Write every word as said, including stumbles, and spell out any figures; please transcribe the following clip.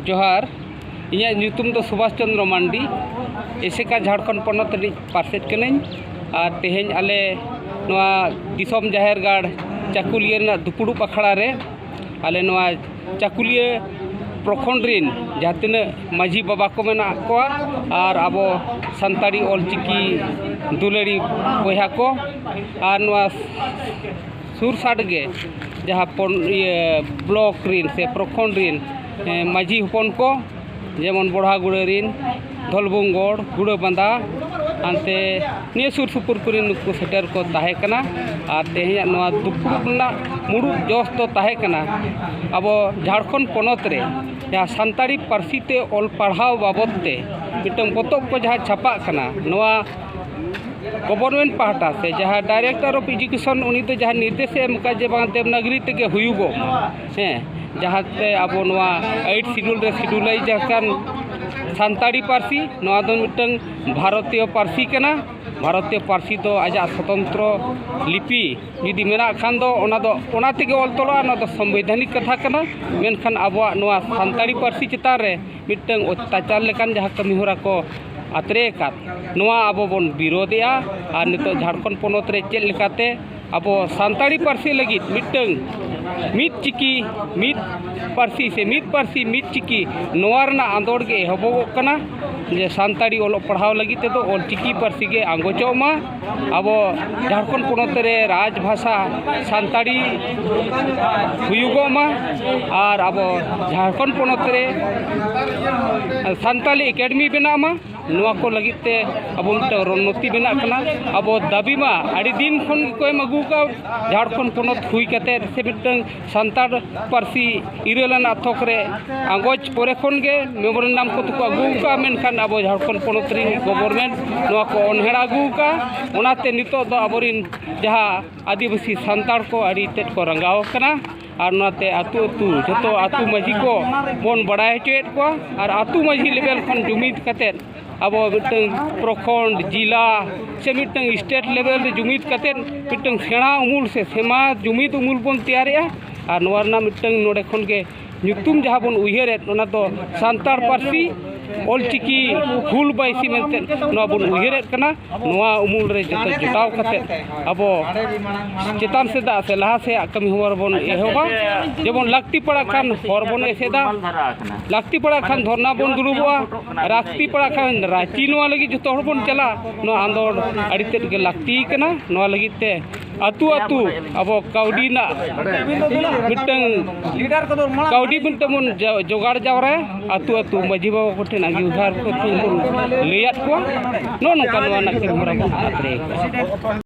ᱡᱚᱦᱟᱨ᱾ ᱤᱧᱟᱹᱜ ᱧᱩᱛᱩᱢ ᱫᱚ ᱥᱩᱵᱷᱟᱥ ᱪᱚᱱᱫᱨᱚ ᱢᱟᱱᱰᱤ᱾ ᱮᱥᱮᱠᱟ ᱡᱷᱟᱲᱠᱷᱚᱸᱰ ᱯᱚᱱᱚᱛ ᱨᱤᱱᱤᱡ ᱯᱟᱨᱥᱮᱛ ᱠᱟᱹᱱᱟᱹᱧ᱾ ᱟᱨ ᱛᱮᱦᱮᱧ ᱟᱞᱮ ᱱᱚᱣᱟ ᱫᱤᱥᱚᱢ ᱡᱟᱦᱮᱨ ᱜᱟᱲ ᱪᱟᱹᱠᱩᱞᱤᱭᱟᱹ ᱨᱮᱱᱟᱜ ᱫᱩᱯᱲᱩᱵ ᱟᱠᱷᱲᱟ ᱨᱮ ᱟᱞᱮ ᱱᱚᱣᱟ ᱪᱟᱹᱠᱩᱞᱤᱭᱟᱹ ᱯᱨᱚᱠᱷᱚᱸᱰ ᱨᱤᱱ ᱡᱟᱦᱟᱸ ᱛᱤᱱᱟᱹᱜ ᱢᱟᱹᱡᱷᱤ ᱵᱟᱵᱟ ᱠᱚ ᱢᱮᱱᱟᱜ ᱠᱚᱣᱟ ᱟᱨ ᱟᱵᱚ ᱥᱟᱱᱛᱟᱲᱤ ᱚᱞᱪᱤᱠᱤ ᱫᱩᱞᱟᱹᱲᱤ ᱵᱚᱭᱦᱟ ᱠᱚ ᱟᱨ ᱱᱚᱣᱟ ᱥᱩᱨ ᱥᱟᱰᱜᱮ ᱡᱟᱦᱟᱸ ᱯᱚᱱ-, ᱤᱭᱟᱹ, ᱵᱞᱚᱠ ᱨᱤᱱ ᱥᱮ ᱯᱨᱚᱠᱷᱚᱸᱰ ᱨᱤᱱ, ᱮ, ᱢᱟᱹᱡᱷᱤ ᱦᱚᱯᱚᱱ ᱠᱚ, ᱡᱮᱢᱚᱱ ᱵᱚᱲᱦᱟᱜᱩᱲᱟᱹ ᱨᱤᱱ, ᱫᱷᱚᱞᱵᱷᱩᱢᱜᱚᱲ, ᱜᱩᱲᱟᱹᱵᱟᱸᱫᱟ, ᱦᱟᱱᱛᱮ ᱱᱤᱭᱟᱹ ᱥᱩᱨ ᱥᱩᱯᱩᱨ ᱠᱚᱨᱮᱱ ᱱᱩᱠᱩ ᱥᱮᱴᱮᱨ ᱠᱚ ᱛᱟᱦᱮᱸ ᱠᱟᱱᱟ᱾ ᱟᱨ ᱛᱮᱦᱮᱧᱟᱜ ᱱᱚᱣᱟ ᱫᱩᱯᱲᱩᱵ ᱨᱮᱱᱟᱜ ᱢᱩᱲᱩᱫ ᱡᱚᱥ ᱫᱚ ᱛᱟᱦᱮᱸ ᱠᱟᱱᱟ ᱟᱵᱚ ᱡᱷᱟᱲᱠᱷᱚᱸᱰ ᱯᱚᱱᱚᱛ ᱨᱮ ᱡᱟᱦᱟᱸ ᱥᱟᱱᱛᱟᱲᱤ ᱯᱟᱹᱨᱥᱤ ᱛᱮ ᱚᱞ ᱯᱟᱲᱦᱟᱣ ᱵᱟᱵᱚᱫ ᱛᱮ ᱢᱤᱫᱴᱟᱝ ᱯᱚᱛᱚᱵ ᱠᱚ ᱡᱟᱦᱟᱸ ᱪᱷᱟᱯᱟᱜ ᱠᱟᱱᱟ, ᱱᱚᱣᱟ ᱜᱚᱵᱷᱚᱨᱱᱢᱮᱱᱴ ᱯᱟᱦᱴᱟ ᱥᱮ ᱡᱟᱦᱟᱸ Director of Education, ᱩᱱᱤ ᱫᱚ ᱡᱟᱦᱟᱸ ᱱᱤᱨᱫᱮᱥ ᱮ ᱮᱢ ᱟᱠᱟᱫ ᱡᱮ ᱵᱟᱝ ᱫᱮᱵᱽᱱᱟᱜᱽᱨᱤ ᱛᱮᱜᱮ ᱦᱩᱭᱩᱜᱚᱜ ᱢᱟ, ᱦᱮᱸ, ᱡᱟᱦᱟᱸᱛᱮ ᱟᱵᱚ ᱱᱚᱣᱟ Eighth Schedule ᱨᱮ schedule ᱟᱠᱟᱱ ᱥᱟᱱᱛᱟᱲᱤ ᱯᱟᱹᱨᱥᱤ, ᱱᱚᱣᱟ ᱫᱚ ᱢᱤᱫᱴᱟᱝ ᱵᱷᱟᱨᱚᱛᱤᱭᱚ ᱯᱟᱹᱨᱥᱤ ᱠᱟᱱᱟ᱾ ᱵᱷᱟᱨᱚᱛᱤᱭᱚ ᱯᱟᱹᱨᱥᱤ ᱫᱚ ᱟᱡᱟᱜ ᱥᱚᱛᱚᱱᱛᱨᱚ ᱞᱤᱯᱤ ᱡᱩᱫᱤ ᱢᱮᱱᱟᱜ ᱠᱷᱟᱱ ᱫᱚ ᱚᱱᱟ ᱫᱚ ᱚᱱᱟ ᱛᱮᱜᱮ ᱚᱞ ᱛᱚᱞᱚᱜᱼᱟ, ᱚᱱᱟ ᱫᱚ ᱥᱚᱝᱵᱤᱫᱷᱟᱱᱤᱠ ᱠᱟᱛᱷᱟ ᱠᱟᱱᱟ᱾ ᱢᱮᱱᱠᱷᱟᱱ ᱟᱵᱚᱣᱟᱜ ᱱᱚᱣᱟ ᱥᱟᱱᱛᱟᱲᱤ ᱯᱟᱹᱨᱥᱤ ᱪᱮᱛᱟᱱ ᱨᱮ ᱢᱤᱫᱴᱟᱝ ᱚᱛᱛᱟᱪᱟᱨ ᱞᱮᱠᱟᱱ ᱡᱟᱦᱟᱸ ᱠᱟᱹᱢᱤ ᱦᱚᱨᱟ ᱠᱚ ᱟᱛᱨᱮ ᱟᱠᱟᱫ, ᱱᱚᱣᱟ ᱟᱵᱚ ᱵᱚᱱ ᱵᱤᱨᱳᱫᱷᱮᱜᱼᱟ᱾ ᱟᱨ ᱱᱤᱛᱚᱜ ᱡᱷᱟᱲᱠᱷᱚᱸᱰ ᱯᱚᱱᱚᱛ ᱨᱮ ᱪᱮᱫ ᱞᱮᱠᱟᱛᱮ ᱟᱵᱚ ᱥᱟᱱᱛᱟᱲᱤ ᱯᱟᱹᱨᱥᱤ ᱞᱟᱹᱜᱤᱫ ᱢᱤᱫᱴᱟᱝ ᱢᱤᱫ ᱪᱤᱠᱤ ᱢᱤᱫ ᱯᱟᱹᱨᱥᱤ ᱥᱮ ᱢᱤᱫ ᱯᱟᱹᱨᱥᱤ ᱢᱤᱫ ᱪᱤᱠᱤ, ᱱᱚᱣᱟ ᱨᱮᱱᱟᱜ ᱟᱸᱫᱳᱲ ᱜᱮ ᱮᱦᱚᱵᱚᱜᱚᱜ ᱠᱟᱱᱟ ᱡᱮ ᱥᱟᱱᱛᱟᱲᱤ ᱚᱞᱚᱜ ᱯᱟᱲᱦᱟᱣ ᱞᱟᱹᱜᱤᱫ ᱛᱮᱫᱚ ᱚᱞᱪᱤᱠᱤ ᱯᱟᱹᱨᱥᱤ ᱜᱮ ᱟᱸᱜᱚᱪᱚᱜ ᱢᱟ᱾ ᱟᱵᱚ ᱡᱷᱟᱲᱠᱷᱚᱸᱰ ᱯᱚᱱᱚᱛ ᱨᱮ ᱨᱟᱡᱽ ᱵᱷᱟᱥᱟ ᱥᱟᱱᱛᱟᱲᱤ ᱦᱩᱭᱩᱜᱚᱜ ᱢᱟ ᱟᱨ ᱟᱵᱚ ᱡᱷᱟᱲᱠᱷᱚᱸᱰ ᱯᱚᱱᱚᱛ ᱨᱮ ᱥᱟᱱᱛᱟᱲᱤ ᱮᱠᱟᱰᱮᱢᱤ ᱵᱮᱱᱟᱜ ᱢᱟ᱾ ᱱᱚᱣᱟ ᱠᱚ ᱞᱟᱹᱜᱤᱫ ᱛᱮ ᱟᱵᱚ ᱢᱤᱫᱴᱟᱝ ᱨᱚᱱᱱᱚᱛᱤ ᱵᱮᱱᱟᱜ ᱠᱟᱱᱟ᱾ ᱟᱵᱚ ᱫᱟᱹᱵᱤ ᱢᱟ ᱟᱹᱰᱤ ᱫᱤᱱ ᱠᱷᱚᱱ ᱜᱮᱠᱚ ᱮᱢ ᱟᱹᱜᱩ ᱟᱠᱟᱫ, ᱡᱷᱟᱲᱠᱷᱚᱸᱰ ᱯᱚᱱᱚᱛ ᱦᱩᱭ ᱠᱟᱛᱮᱫ ᱥᱮ ᱢᱤᱫᱴᱟᱝ ᱥᱟᱱᱛᱟᱲ ᱯᱟᱹᱨᱥᱤ ᱤᱨᱟᱹᱞ ᱟᱱᱟᱜ ᱛᱷᱚᱠ ᱨᱮ ᱟᱸᱜᱚᱪ ᱯᱚᱨᱮ ᱠᱷᱚᱱ ᱜᱮ ᱢᱮᱢᱳᱨᱮᱱᱰᱟᱢ ᱠᱚ ᱫᱚᱠᱚ ᱟᱹᱜᱩ ᱟᱠᱟᱫᱼᱟ, ᱢᱮᱱᱠᱷᱟᱱ ᱟᱵᱚ ᱡᱷᱟᱲᱠᱷᱚᱸᱰ ᱯᱚᱱᱚᱛ ᱨᱤᱱ ᱜᱚᱵᱷᱚᱨᱱᱢᱮᱱᱴ ᱱᱚᱣᱟ ᱠᱚ ᱚᱱᱦᱮᱲᱟ ᱟᱹᱜᱩ ᱟᱠᱟᱫᱼᱟ᱾ ᱚᱱᱟᱛᱮ ᱱᱤᱛᱚᱜ ᱫᱚ ᱟᱵᱚᱨᱤᱱ ᱡᱟᱦᱟᱸ ᱟᱹᱫᱤᱵᱟᱹᱥᱤ ᱥᱟᱱᱛᱟᱲ ᱠᱚ ᱟᱹᱰᱤ ᱛᱮᱫ ᱠᱚ ᱨᱟᱸᱜᱟᱣ ᱟᱠᱟᱱᱟ᱾ ᱟᱨ ᱚᱱᱟᱛᱮ ᱟᱹᱛᱩ ᱟᱹᱛᱩ ᱡᱷᱚᱛᱚ ᱟᱹᱛᱩ ᱢᱟᱹᱡᱷᱤ ᱠᱚ ᱵᱚᱱ ᱵᱟᱲᱟᱭ ᱦᱚᱪᱚᱭᱮᱫ ᱠᱚᱣᱟ ᱟᱨ ᱟᱹᱛᱩ ᱢᱟᱹᱡᱷᱤ ᱞᱮᱵᱮᱞ ᱠᱷᱚᱱ ᱡᱩᱢᱤᱫ ᱠᱟᱛᱮᱫ ᱟᱵᱚ ᱢᱤᱫᱴᱟᱝ ᱯᱨᱚᱠᱷᱚᱸᱰ, ᱡᱤᱞᱟ ᱥᱮ ᱢᱤᱫᱴᱟᱝ ᱥᱴᱮᱴ ᱞᱮᱵᱮᱞ ᱨᱮ ᱡᱩᱢᱤᱫ ᱠᱟᱛᱮᱫ ᱢᱤᱫᱴᱟᱝ ᱥᱮᱬᱟ ᱩᱢᱩᱞ ᱥᱮ ᱥᱮᱬᱟ ᱡᱩᱢᱤᱫ ᱩᱢᱩᱞ ᱵᱚᱱ ᱛᱮᱭᱟᱨᱮᱜᱼᱟ᱾ ᱟᱨ ᱱᱚᱣᱟ ᱨᱮᱱᱟᱜ ᱢᱤᱫᱴᱟᱝ ᱱᱚᱰᱮ ᱠᱷᱚᱱ ᱜᱮ ᱧᱩᱛᱩᱢ ᱡᱟᱦᱟᱸ ᱵᱚᱱ ᱩᱭᱦᱟᱹᱨᱮᱫ, ᱚᱱᱟ ᱫᱚ ᱥᱟᱱᱛᱟᱲ ᱯᱟᱹᱨᱥᱤ ᱚᱞᱪᱤᱠᱤ ᱦᱩᱞ ᱵᱟᱭᱥᱤ ᱢᱮᱱᱛᱮ ᱱᱚᱣᱟ ᱵᱚᱱ ᱩᱭᱦᱟᱹᱨᱮᱫ ᱠᱟᱱᱟ᱾ ᱱᱚᱣᱟ ᱩᱢᱩᱞ ᱨᱮ ᱡᱚᱛᱚ ᱡᱚᱴᱟᱣ ᱠᱟᱛᱮ ᱟᱵᱚ ᱪᱮᱛᱟᱱ ᱥᱮᱫᱟᱜ ᱥᱮ ᱞᱟᱦᱟ ᱥᱮᱫᱟᱜ ᱠᱟᱹᱢᱤ ᱦᱚᱨᱟ ᱵᱚᱱ ᱮᱦᱚᱵᱟ᱾ ᱡᱮᱢᱚᱱ ᱞᱟᱹᱠᱛᱤ ᱯᱟᱲᱟᱜ ᱠᱷᱟᱱ ᱦᱚᱨ ᱵᱚᱱ ᱮᱥᱮᱫᱟ, ᱞᱟᱹᱠᱛᱤ ᱯᱟᱲᱟᱜ ᱠᱷᱟᱱ ᱫᱷᱚᱨᱱᱟ ᱵᱚᱱ ᱫᱩᱲᱩᱵᱚᱜᱼᱟ, ᱞᱟᱹᱠᱛᱤ ᱯᱟᱲᱟᱜ ᱠᱷᱟᱱ ᱨᱟᱸᱪᱤ ᱱᱚᱣᱟ ᱞᱟᱹᱜᱤᱫ ᱡᱚᱛᱚ ᱦᱚᱲ ᱵᱚᱱ ᱪᱟᱞᱟᱜᱼᱟ᱾ ᱱᱚᱣᱟ ᱟᱸᱫᱳᱲ ᱟᱹᱰᱤ ᱛᱮᱫ ᱜᱮ ᱞᱟᱹᱠᱛᱤ ᱠᱟᱱᱟ᱾ ᱱᱚᱣᱟ ᱞᱟᱹᱜᱤᱫ ᱛᱮ ᱟᱹᱛᱩ ᱟᱹᱛᱩ ᱟᱵᱚ ᱠᱟᱹᱣᱰᱤ ᱨᱮᱱᱟᱜ ᱢᱤᱫᱴᱟᱝ ᱠᱟᱹᱣᱰᱤ ᱢᱤᱫᱴᱟᱝ ᱵᱚᱱ ᱡᱚ- ᱡᱚᱜᱟᱲ ᱡᱟᱣᱨᱟᱭᱟ᱾ ᱟᱹᱛᱩ ᱟᱹᱛᱩ ᱢᱟᱹᱡᱷᱤ ᱵᱟᱵᱟ ᱠᱚᱴᱷᱮᱱ ᱟᱹᱜᱤᱵᱷᱟᱨ ᱠᱚ ᱴᱷᱮᱱ ᱵᱚᱱ ᱞᱟᱹᱭᱟᱫ ᱠᱚᱣᱟ᱾ ᱱᱚᱜᱼᱚ ᱱᱚᱝᱠᱟ ᱱᱚᱣᱟ ᱨᱮᱱᱟᱜ ᱠᱟᱹᱢᱤ ᱦᱚᱨᱟ ᱵᱚᱱ ᱟᱛᱨᱮ ᱠᱟᱜᱼᱟ᱾